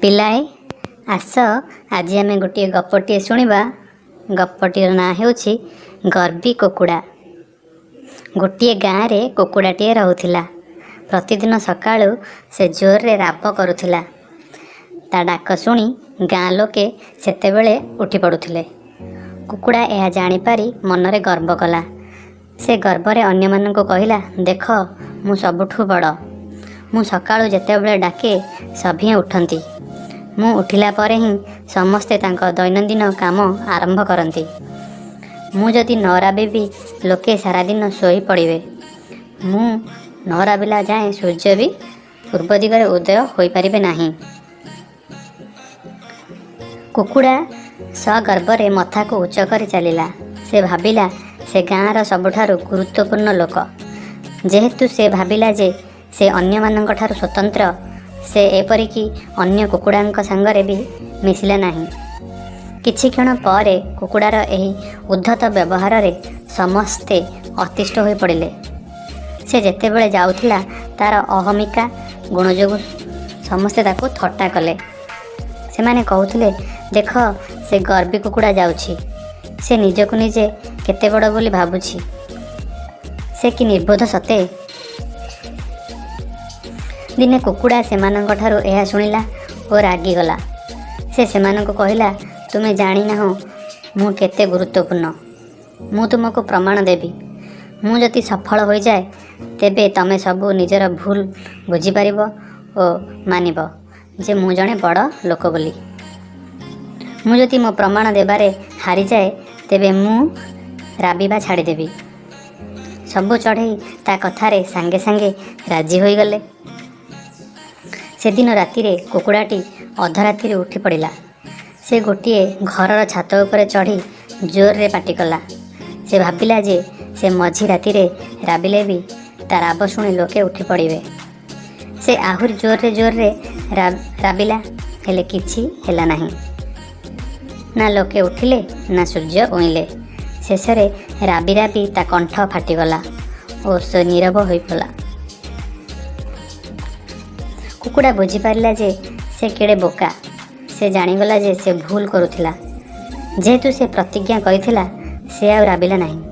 ପିଲାଏ, ଆସ, ଆଜି ଆମେ ଗୋଟିଏ ଗପଟିଏ ଶୁଣିବା। ଗପଟିର ନାଁ ହେଉଛି ଗର୍ବୀ କୁକୁଡ଼ା। ଗୋଟିଏ ଗାଁରେ କୁକୁଡ଼ାଟିଏ ରହୁଥିଲା। ପ୍ରତିଦିନ ସକାଳୁ ସେ ଜୋରରେ ରାବ କରୁଥିଲା। ତା ଡାକ ଶୁଣି ଗାଁ ଲୋକେ ସେତେବେଳେ ଉଠି ପଡ଼ୁଥିଲେ। କୁକୁଡ଼ା ଏହା ଜାଣିପାରି ମନରେ ଗର୍ବ କଲା। ସେ ଗର୍ବରେ ଅନ୍ୟମାନଙ୍କୁ କହିଲା, "ଦେଖ, ମୁଁ ସବୁଠୁ ବଡ଼। ମୁଁ ସକାଳୁ ଯେତେବେଳେ ଡାକେ, ସଭିଏଁ ଉଠନ୍ତି। ମୁଁ ଉଠିଲା ପରେ ହିଁ ସମସ୍ତେ ତାଙ୍କ ଦୈନନ୍ଦିନ କାମ ଆରମ୍ଭ କରନ୍ତି। ମୁଁ ଯଦି ନ ରାବିବି, ଲୋକେ ସାରାଦିନ ଶୋଇ ପଡ଼ିବେ। ମୁଁ ନ ରାବିଲା ଯାଏଁ ସୂର୍ଯ୍ୟ ବି ପୂର୍ବ ଦିଗରେ ଉଦୟ ହୋଇପାରିବେ ନାହିଁ।" କୁକୁଡ଼ା ସଗର୍ବରେ ମଥାକୁ ଉଚ୍ଚ କରି ଚାଲିଲା। ସେ ଭାବିଲା, ସେ ଗାଁର ସବୁଠାରୁ ଗୁରୁତ୍ୱପୂର୍ଣ୍ଣ ଲୋକ। ଯେହେତୁ ସେ ଭାବିଲା ଯେ ସେ ଅନ୍ୟମାନଙ୍କଠାରୁ ସ୍ୱତନ୍ତ୍ର, ସେ ଏପରିକି ଅନ୍ୟ କୁକୁଡ଼ାଙ୍କ ସାଙ୍ଗରେ ବି ମିଶିଲା ନାହିଁ। କିଛି କ୍ଷଣ ପରେ କୁକୁଡ଼ାର ଏହି ଉଦ୍ଧତ ବ୍ୟବହାରରେ ସମସ୍ତେ ଅତିଷ୍ଠ ହୋଇ ପଡ଼ିଲେ। ସେ ଯେତେବେଳେ ଯାଉଥିଲା, ତାର ଅହମିକା ଗୁଣ ଯୋଗୁଁ ସମସ୍ତେ ତାକୁ ଥଟ୍ଟା କଲେ। ସେମାନେ କହୁଥିଲେ, "ଦେଖ, ସେ ଗର୍ବୀ କୁକୁଡ଼ା ଯାଉଛି। ସେ ନିଜକୁ ନିଜେ କେତେ ବଡ଼ ବୋଲି ଭାବୁଛି। ସେ କି ନିର୍ବୋଧ ସତେ!" ଦିନେ କୁକୁଡ଼ା ସେମାନଙ୍କଠାରୁ ଏହା ଶୁଣିଲା ଓ ରାଗିଗଲା। ସେ ସେମାନଙ୍କୁ କହିଲା, "ତୁମେ ଜାଣିନାହଁ ମୁଁ କେତେ ଗୁରୁତ୍ୱପୂର୍ଣ୍ଣ। ମୁଁ ତୁମକୁ ପ୍ରମାଣ ଦେବି। ମୁଁ ଯଦି ସଫଳ ହୋଇଯାଏ, ତେବେ ତମେ ସବୁ ନିଜର ଭୁଲ ବୁଝିପାରିବ ଓ ମାନିବ ଯେ ମୁଁ ଜଣେ ବଡ଼ ଲୋକ ବୋଲି। ମୁଁ ଯଦି ମୋ ପ୍ରମାଣ ଦେବାରେ ହାରିଯାଏ, ତେବେ ମୁଁ ରାବିବା ଛାଡ଼ିଦେବି।" ସବୁ ଚଢ଼େଇ ତା କଥାରେ ସାଙ୍ଗେ ସାଙ୍ଗେ ରାଜି ହୋଇଗଲେ। ସେଦିନ ରାତିରେ କୁକୁଡ଼ାଟି ଅଧରାତିରୁ ଉଠି ପଡ଼ିଲା। ସେ ଗୋଟିଏ ଘରର ଛାତ ଉପରେ ଚଢ଼ି ଜୋରରେ ପାଟି କଲା। ସେ ଭାବିଲା ଯେ ସେ ମଝି ରାତିରେ ରାବିଲେ ବି ତା ରାବ ଶୁଣି ଲୋକେ ଉଠି ପଡ଼ିବେ। ସେ ଆହୁରି ଜୋରରେ ଜୋରରେ ରାବିଲା, ହେଲେ କିଛି ହେଲା ନାହିଁ। ନା ଲୋକେ ଉଠିଲେ, ନା ସୂର୍ଯ୍ୟ ଉଇଁଲେ। ଶେଷରେ ରାବି ରାବି ତା କଣ୍ଠ ଫାଟିଗଲା ଓ ସେ ନୀରବ ହୋଇଗଲା। କୁକୁଡ଼ା ବୁଝିପାରିଲା ଯେ ସେ କେଡ଼େ ବୋକା। ସେ ଜାଣିଗଲା ଯେ ସେ ଭୁଲ କରୁଥିଲା। ଯେହେତୁ ସେ ପ୍ରତିଜ୍ଞା କରିଥିଲା, ସେ ଆଉ ରାବିଲା ନାହିଁ।